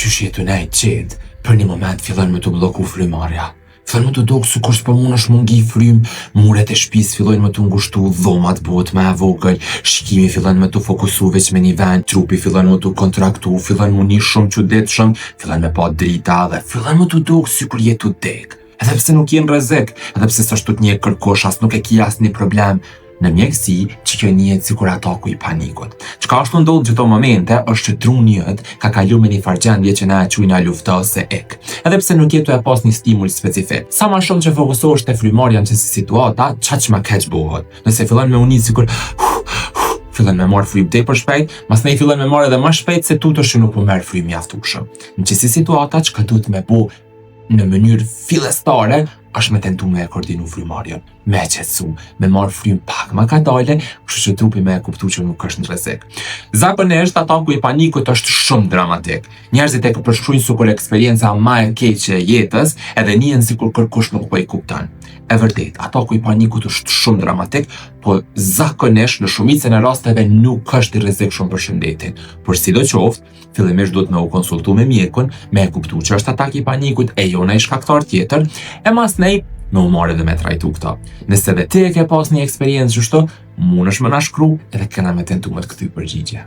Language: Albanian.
Qysh je tu nejt qetë, për një moment fillon me t'u blloku frymarrja. Fillon me t'u dok sikur s'po mundesh me ngi frymë, muret e shpisë fillojnë me t'u ngushtu, dhomat bëhet ma e vogël, shikimi fillon me t'u fokusu veç me një vend, trupi fillon me t'u kontraktu, fillon m'u ni shumë çuditshëm, fillon me pa drita dhe fillon me t'u dok sikur je tu dek. Edhe pse nuk je në rrezik, edhe pse s'është tu të ndjek kërkush, as nuk e ki asnjë problem, në mjekësi që kjo njihet sikur ataku i panikut. Çka është tu ndodhë në qëto momente është që truni jot ka kalu me një farë gjendje që na e qujna lufto ose ik. Edhe pse nuk je tu e pas një stimul specifik. Sa ma shumë që fokusohesh te frymarrja në qësi situata, qaq ma keq bohet. Nëse fillon me u ni sikur fillon me marrë frymë tepër shpejt, masnej fillon me marrë edhe ma shpejt se tutesh që nuk po merr frymë mjaftueshëm. Në qësi situata çka duhet me bo në mënyrë fillestare është me tentu me e koordinu frymarrjen, me e qetësu, me marrë frymë pak ma kadale, kështu që trupi me e kuptu që nuk është në rrezik. Zakonisht ataku i panikut është shumë dramatik. Njerëzit e përshkruajnë sikur eksperienca ma e keqe e jetës, edhe nihen sikur kërkush nuk po i kupton. E vërtet, ataku i panikut është shumë dramatik, po zakonisht në shumicën e rasteve nuk është i rrezikshëm për shëndetin. Por sidoqoftë, fillimisht duhet me u konsultu me mjekun, me e kuptu që është atak i panikut e jo naj shkaktar tjetër, e masnej me u marrë edhe me trajtu këto. Nëse dhe ti e ke pas një eksperiencë qështu, mundesh me na shkru edhe kena me tentu me të kthy përgjigje.